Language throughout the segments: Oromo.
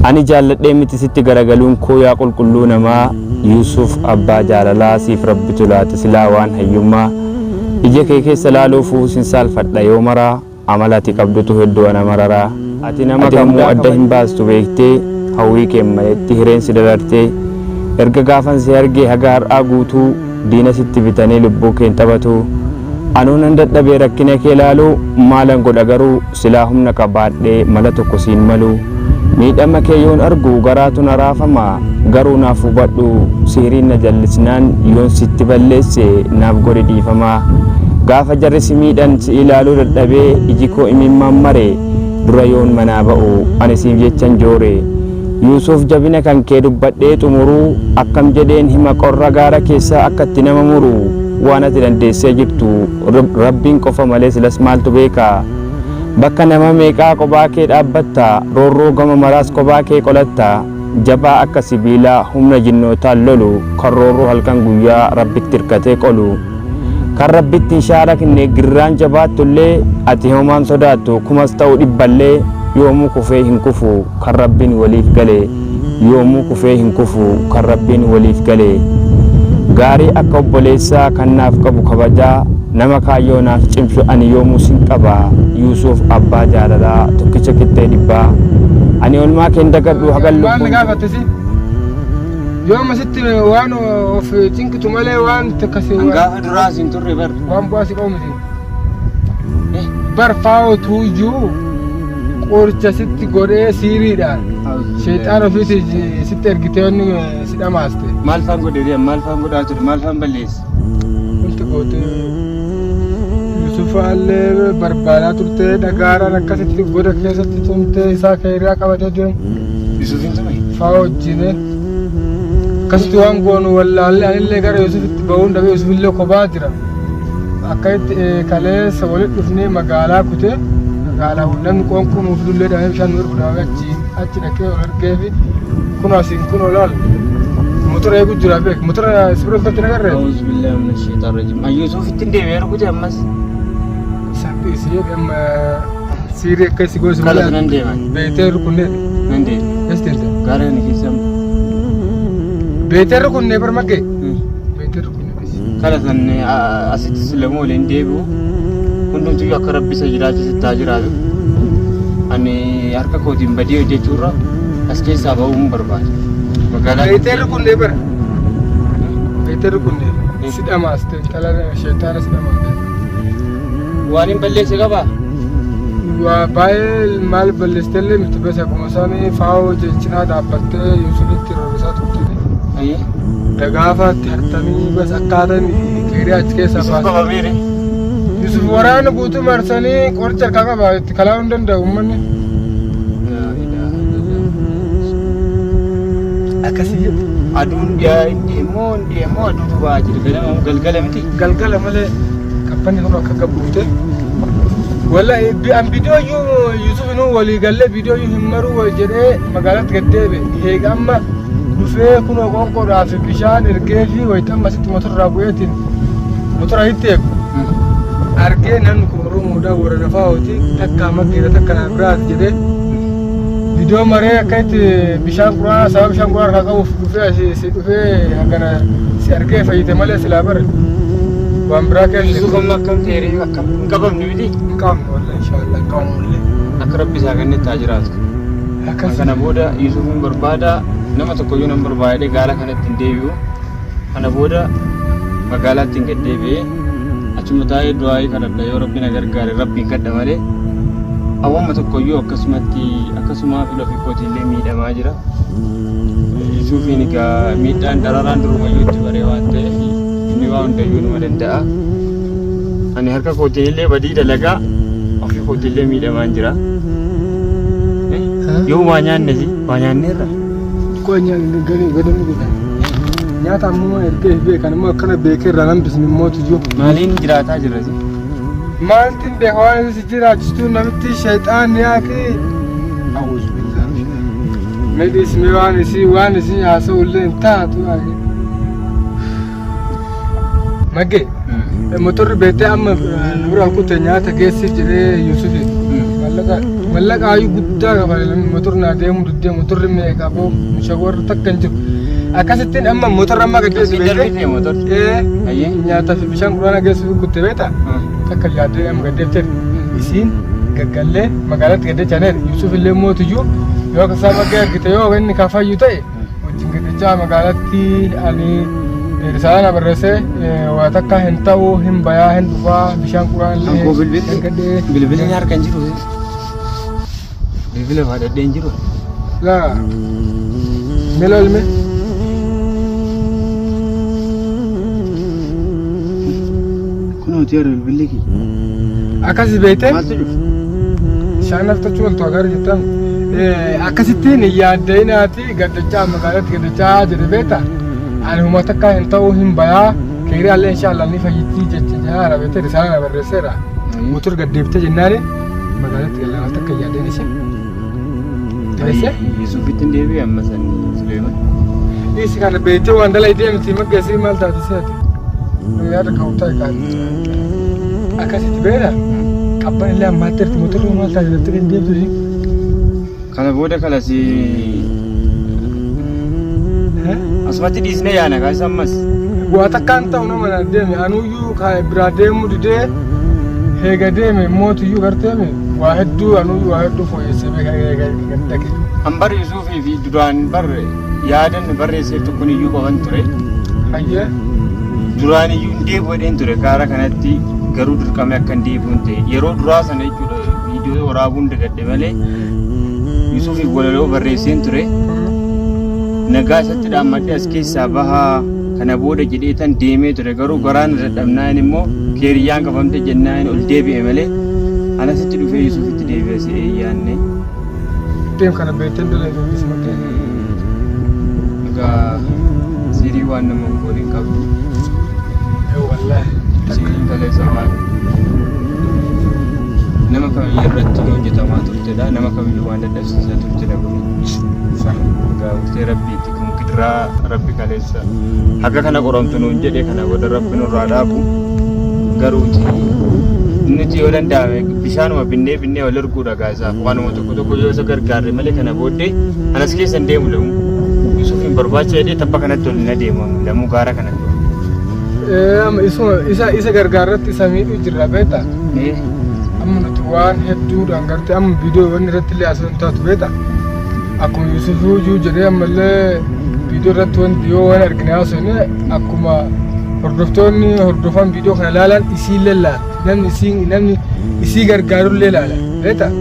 Ani jaalladhee miti sitti garagaluun koo yaa qulqulluu namaa Yuusuf abbaa jaalalaa siif rabbitu laate silaa waan hayyummaa Ija kee keessa laaluufuu sin saalfadha yoo maraa Amala ati qabdutu hedduu ana mararaa Ati nama kamuu adda hin baastu beektee Hawwii keen maletti hireen si darartee Erga gaafan si argee haga har'aa guutuu Diina sitti bitanii lubbuu keen taphatuu Anuu nan dadhabee rakkina kee laaluu Maalan godha garuu Silaa humna qabaadhee mala tokko siin malu Miidhama kee yoon argu garaatu na raafama Garuu naaf hubadhu sihiriin na jallisnaan Yoon sitti balleesse naaf godhi dhiifama Gaafa jarri si miidhan si ilaaluu dadhabee Iji koo imimmaan mare dura yoon manaa ba'u Ani siif jechan joore Yuusuuf jabina kan kee dubbadhee xumuruu Akkam jedheen hima qorra gaara keessaa akka itti nama muru Waan ati dandeessee jirtu Rabbiin qofa malee silas maaltu beeka Bakka nama meeqaa kophaa kee dhaabbatta Roorroo gama maraas kophaa kee qolatta Jabaa akka sibiilaa humna jinnootaan lolu Kan roorroo halkan guyyaa Rabbitti hirkatee qolu Kan Rabbitti hin shaarakne girraan jabaattullee Ati homaan sodaattu kumas ta'u dhibballee Yoomuu kufee hin kufu kan Rabbiin waliif gale Yoomuu kufee hin kufu kan Rabbiin waliif gale Gaarii akka obboleessaa kan naaf qabu kabajaa Nama kaayyoo naaf cimsu ani yoomuu sin qaba Yuusuuf abbaa jaalalaa tokkicha qixxee dhibbaa Ani olmaa keen dagadhu hagan Maal na lubbuun jiru gaafatte si? Yoo amma sitti waan of cinqitu malee waan takka si An gaafa duraa siin turre bar. waan bu'aa si qabu miti. Bar faa'otu iyyuu qoricha sitti godhee siiriidhaan sheexaan ofiisi sitti ergitee inni si dhamaaste. Maal faan godhe ree maal faan godhaa ture maal faan balleesse. Wanti gootee Yusufaallee barbaadaa turtee dhagaadhaan akkasitti goda keessatti tumtee isaa keeriyaa qabatee deemu Yusufin tume. faa wajjine akkasitti waan goonu wallaallee anillee gara Yusufitti ba'uun dhabee Yusufillee kophaa jira. Akka itti kaleessa walitti dhufnee magaalaa kutee magaalaa namni qoonqoo nuuf dullee dhabee bishaan nu ergu dhabee achi achi dhaqee ol ergee fi kun asiin kun olaal motora eegu jira beek motora sibira irratti nagarree. A'uuzu billaahi mina sheexaan rajiim. An Yusufitti hin deebi'ee rukute ammas. Isaan si jedhe amma siirii akka si goosu Kala nan deema. Beetee rukunnee Nan deema. eessa deemta? Gaara kana keessa amma. Beetee rukunnee bar maggee. Beetee rukunnee. Kala san asitti silamuu waliin deebi'u hundumtuyyuu akka rabbi isa jiraachisutti haa jiraatu. Ani harka kootiin badii hojjechuurra as keessaa ba'uu hin barbaadu. Magaalaa Beetee rukunnee bara. Beetee rukunnee. Si dhamaaste intala sheexaana si dhamaaste. Waan hin balleesse qabaa? Waa baay'ee maal balleessitellee miti bas akkuma isaanii faawoo cinaa dhaabbattee Yuusufitti roorrisaa turte. Ayyee. Dagaafaatti hartamii bas akkaataan keerii achi keessaa Yusuf baase. qabameere. Yusuf waraana guutuu marsanii qoricha harkaa qaba itti kalaa'uu hin danda'u uummanni. Akkasii jedhu. Aduun dhiyaa inni immoo inni immoo aduutu ba'aa jira. Ganama galgala miti. Galgala malee qabbanni kun akka gabbuute. Wallahi an viidiyoo iyyuu Yusuf inuu walii gallee viidiyoo iyyuu hin maruu jedhee magaalatti gad deebi'e. Eega amma dhufee kunoo qoonqoodhaaf bishaan ergee fi wayita amma asitti motorraa bu'eetiin motora hitti eegu. Argee namni kun Oromoodha warra lafaa hooti takka maggeera takka naa biraati jedhee viidiyoo maree akka itti bishaan quraanaa sababa bishaan quraanaa harkaa qabuuf dhufee asii si dhufee hangana si argee fayyite malee silaa bare waan biraa keessa Yusuf amma akkam ta'e akkam hin qabamne miti. hin qabamne wallahi inshaallah hin qabamne. Akka rabbi isaa kennetti haa jiraatu. Akkas Kana booda Yusufuun barbaada nama tokkoyyuu nan barbaadee gaara kanatti hin deebi'u. Kana booda magaalaatti hin gad deebi'ee achuma taa'ee du'aayii kadhadha yoo rabbi na gargaare rabbiin kadha malee awwama tokkoyyuu akkasumatti akkasumaa fi ofii kootiillee miidhamaa jira. Yusufiin egaa miidhaan dararaan durumayyuu itti baree waan ta'eef inni waa hundayyuu numa danda'a. Ani harka kootiin illee badii dalagaa ofii kootiin illee miidhamaan jira. Yoo waa nyaanne si waa nyaanneerra. Koo nyaanni gadi nyaata ammoo ergee beekan immoo akkana beekee irraa hambisni immoo tuyyuu. Maaliin jiraataa jirra si? Maaltiin beeka waan si jiraachistuu namitti shayxaan yaaqi. Awuzu billaahi. Mee dhiismee waan isii waan isii haasa'u illee hin taatu yaaqi. Magee motorri beektee amma nu bira kute nyaata geessiif jedhee Yusufi maallaqa Mallaqaayyuu guddaa kafale namni motorri naa deemuu diddee motorri meeqa boo shawarri takka hin jiru. Akkasittiin amma motorri amma gaggeessu Asii darbite motorri? Ee Ayyee. nyaataa fi bishaan quraana geessu kutte beektaa? Takka yaaddee amma gaddeebiteef isiin gaggallee magaalatti gaddechaa Yusuf illee mootiyyuu yoo akka isaa baggee argite yoo inni kafayyu ta'e wajjin gaddechaa magaalatti ani risaalaa na barreessee waa takka hin ta'u hin bayaa hin dhufaa bishaan quraan illee Ankoo bilbilli ergadhee bilbilli ni harka hin jiru. Bilbila baadhadhee hin jiru. Laa mee laalme Kunooti yeroo bilbilli kiyya. Akkasi beekte Maaltu dhufe? Bishaan naftachuu waltu agarra jettan. Akkasittiin hin yaadda'inaati gaddachaa magaalatti gaddachaa jedhe beekta. Ani huma takka hin ta'uu hin bayaa keerii allee inshaallah ni fayyittii jecha jaara beekte risaala na barreesseera. Motor gaddeebite jennaani magaalatti galaa takka hin yaadda'in ishee. Dhageessee? Yusufitti hin deebi'e amma sanni Suleeman. Dhiisi kana beektee waan dala idee miti maggeessii maal taate seeti. Nama yaada qabu ta'e qaali. Akkasitti beela qabban illee ammaatti erti motorri maal taate jettee hin deemtu ishee. Kana booda kalasii asumatti dhiisnee yaana kaasa ammas. Waa takkaan ta'u nama na deeme anuyyuu biraa deemuu didee heega deeme mootiyyuu garteeme waa hedduu anuyyuu waa hedduu fooyyessee beeka heega gad dhaqe. An bar Yusuufii fi duraan bar yaadan barreesseef tokkon iyyuu qaban ture. Hayyee. Duraan iyyuu hin deebi'u jedheen ture gaara kanatti garuu dirqamee akka hin deebi'u hin ta'e. Yeroo duraa sana jechuudha viidiyoo waraabuun dagadhe malee Yusuufiif walaloo barreesseen ture. Nagaa isatti dhaammadhee as keessaa bahaa kana booda jedhee tan deemee ture garuu garaa na dadhabnaan immoo keeriyyaan qabamte jennaan ol deebi'e malee anasitti dhufee Yusuufitti deebi'e si eeyyaanne. Deem kana beekteen dhala hin makkee. Egaa siirii waan nama hin goone hin qabdu. Wallaahi. Siiriin kaleessa waan nama kamiyyuu irratti hojjetamaa turtedha. Nama kamiyyuu waan dadhabsiisaa turtedha kun. Egaa murtee rabbiiti kun gidiraa rabbi kaleessa haga kana qoramtu nuun jedhe kana booda rabbi nurraa dhaabu garuuti nuti yoo danda'ame bishaanuma binnee binnee wal erguudha gaasaaf waanuma tokko tokko yoo isa gargaarre malee kana booddee anas keessa hin deemu lamu Yusuf hin barbaacha jedhee tabba kanatti ol hin adeemamu lamuu gaara kanatti. Isuma isa isa gargaarratti isa miidhuu jirra beektaa? Amma nuti waan hedduudhaan gartee amma viidiyoo wanni irratti illee haasa'uun taatu beektaa? Akkuma Yusufuu iyyuu jedhee ammallee viidiyoo irratti wanti yoo waan argine haasofne akkuma hordoftoonni hordofan viidiyoo kana ilaalan isiillee laala. Namni isii namni isii gargaarullee laala. Beektaa?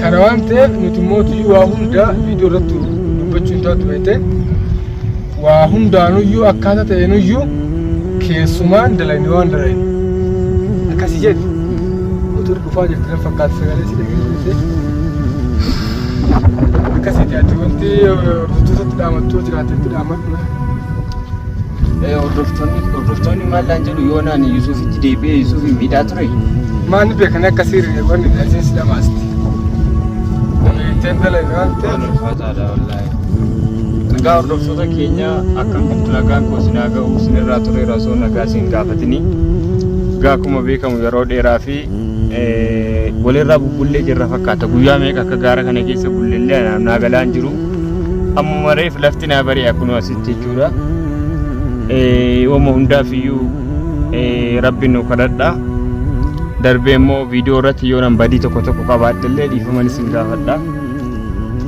Kana waan ta'eef nuti mootiyyuu waa hunda viidiyoo irratti dubbachuu hin taatu beektee waa hundaanuyyuu akkaataa ta'eenuyyuu keessumaan dalagni waan dalagni. Akkasii jedhi. Motorri dhufaa jirti nan fakkaata sagalee si dhageessise. Akkasiiti ati wanti hordoftootatti dhaamattuu jiraatetti dhaamadhu. Hordoftoonni hordoftoonni maal naan jedhu yoo naan Yusufitti deebi'ee Yusufin miidhaa ture. Maal ni beekan akka sirrii wanni isiin si dhamaasti. Ittiin dalagni waan ta'eef. Waan ulfaataadha wallaahi. Egaa hordoftoota keenya akkam jirtu nagaan koo isin haa ga'u isinirraa tureera osoo nagaa isin gaafatini. Egaa akkuma beekamu yeroo dheeraa fi walirraa bubbullee jirra fakkaata. Guyyaa meeqa akka gaara kana keessa bullellee anaaf naa galaa hin jiru. Ammuma reef lafti naa bari'a kunoo asitti jechuudha. Wama hundaaf iyyuu rabbi nu kadhadha. Darbee immoo viidiyoo irratti yoo nan badii tokko tokko qabaadhe illee dhiifaman isin gaafadha.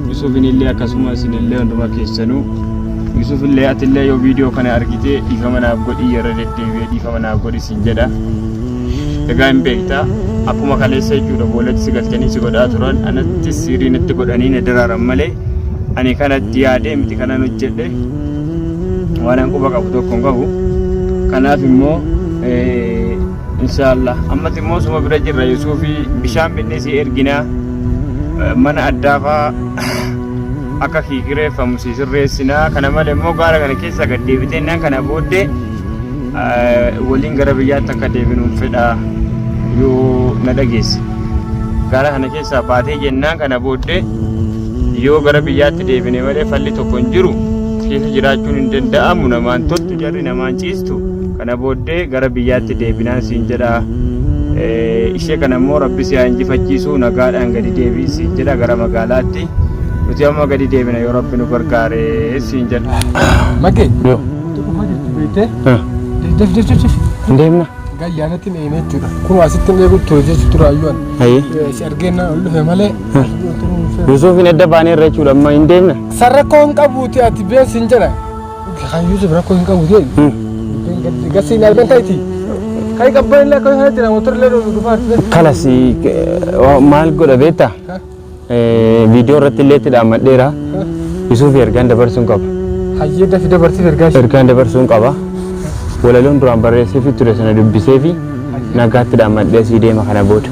Yusufin illee akkasuma isin illee hunduma keessanuu Yusuf illee ati illee yoo viidiyoo kana argite dhiifama naaf godhi yeroo deddeebi'ee dhiifama naaf godhi sin jedha. Egaa hin beekta akkuma kaleessa jechuudha boolatti si galchanii si godhaa turan anattis siirii natti godhanii na daraaran malee ani kanatti yaadee miti kanan hojjedhe waan an quba qabu tokko hin qabu. Kanaaf immoo inshaallah ammas immoo suma bira jirra Yusufi bishaan binnee si erginaa mana addaa faa akka kii kireeffamu si sirreessinaa kana malee immoo gaara kana keessa gad deebitee innaan kana booddee waliin gara biyyaatti akka deebinuun fedha yoo na dhageesse gaara kana keessaa baatee jennaan kana booddee yoo gara biyyaatti deebine malee falli tokko hin jiru keessa jiraachuun hin danda'amu namaan toltu jarri namaan ciistu kana booddee gara biyyaatti deebinaan siin jedha. Ishee kana immoo Rabbi si haa injifachiisu, nagaadhaan gadi deebi'i siin jedha gara magaalaatti. Nuti amma gadi deebina yoo Rabbi nu gargaare siin jedha. Magee. Yoo. Dhufaa jirtu beektee. Daf daf daf daf. Hin deemna. Gayyaanatti hin eegne jechuudha. Kun asitti hin eegu ture jechuudha ture ayyuan. Hayyee. Si argeenna ol dhufe malee. Yusuufin edda baanee irra jechuudha amma hin deemna. San rakkoo hin qabuuti ati been sin jedha. Kan Yusuf rakkoo hin qabu jee. Gassi hin argan ta'iti. Kai qabban illee akka kana jira motor illee dhufaa jirti. Kalas maal godha beektaa? Viidiyoo irratti illee itti dhaammadheera. Yusuuf ergaan dabarsuun qaba. Hayyee dafi dabarsiif ergaa ishee. Ergaan dabarsuun qaba. Walaloon duraan barreesseefi ture sana dubbiseefi nagaatti dhaammadhee asii deema kana booda.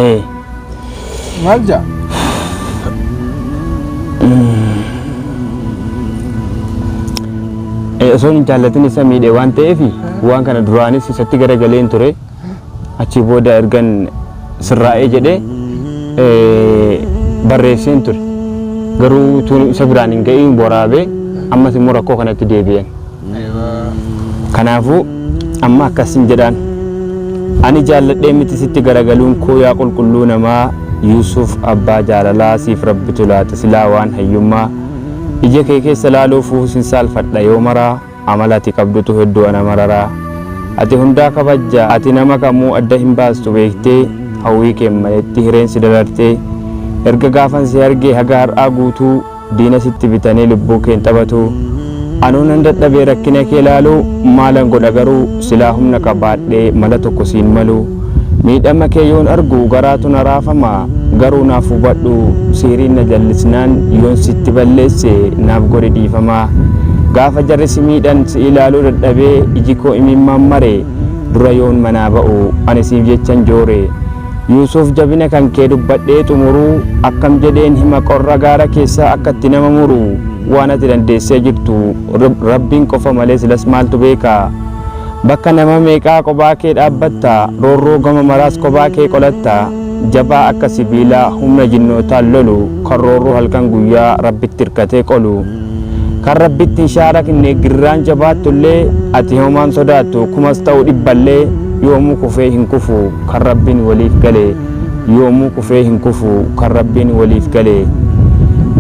Ee. Maal jaa? Osoo hin jaallatin isa miidhe waan ta'eef waan kana duraanis isatti garagaleen ture. Achii booda ergan sirraa'ee jedhee barreesseen ture. Garuu utuu isa biraan hin ga'iin waraabee ammas immoo rakkoo kanatti deebi'een. Kanaafuu amma akkasin jedhaan. Ani jaalladhee miti sitti garagaluun koo yaa qulqulluu namaa Yuusuf abbaa jaalalaa siif rabbitu laata silaa waan hayyummaa ija kee keessa laaluufuu sin saalfadha yoo maraa Amala ati qabdutu hedduu ana marara Ati hundaa kabajja ati nama kamuu adda hin baastu beektee Hawwii keen maletti hireen si darartee Erga gaafan si argee haga har'aa guutuu Diina sitti bitanii lubbuu keen taphatuu Anuu nan dadhabee rakkina kee laaluu Maalan godha garuu silaa humna qabaadhee mala tokko siin maluu Miidhama kee yoon argu garaatu na raafama Garuu naaf hubadhu sihiriin na jallisnaan yoon sitti balleesse naaf godhi dhiifama Gaafa jarri si miidhan si ilaaluu dadhabee iji koo imimmaan mare Dura yoon manaa ba'u ani siif jechan joore Yuusuuf jabina kan kee dubbadhee xumuruu Akkam jedheen hima qorra gaara keessaa akka itti nama muru Waan ati dandeessee jirtu Rabbiin qofa malee silas maaltu beeka Bakka nama meeqaa qobaa kee dhaabbatta, roorroo gama maraas kophaa kee qolatta. Jabaa akka sibiilaa humna jinnootaan lolu, kan roorroo halkan guyyaa Rabbitti irkatee qolu. Kan Rabbitti hin shaarakne girraan jabaattullee, ati homaan sodaattu kumas ta'u dhibballee, yoomuu kufee hin kufu kan Rabbiin waliif gale, yoomuu kufee hin kufu kan Rabbiin waliif gale.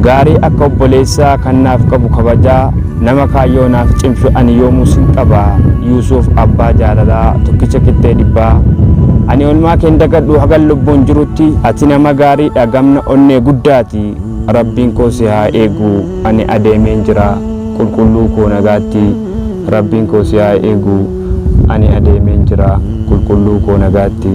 Gaarii akka obboleessaa kan naaf qabu kabajaa, Nama kaayyoo naaf cimsu ani yoomuu sin qaba Yuusuuf abbaa jaalalaa tokkicha qixxee dhibbaa Ani olmaa keen dagadhu hagan lubbuun jirutti Ati nama gaariidha gamna onnee guddaati Rabbiin koo si haa eegu ani adeemeen jira qulqulluu koo nagaatti Rabbiin koo si haa eegu ani adeemeen jira qulqulluu koo nagaatti.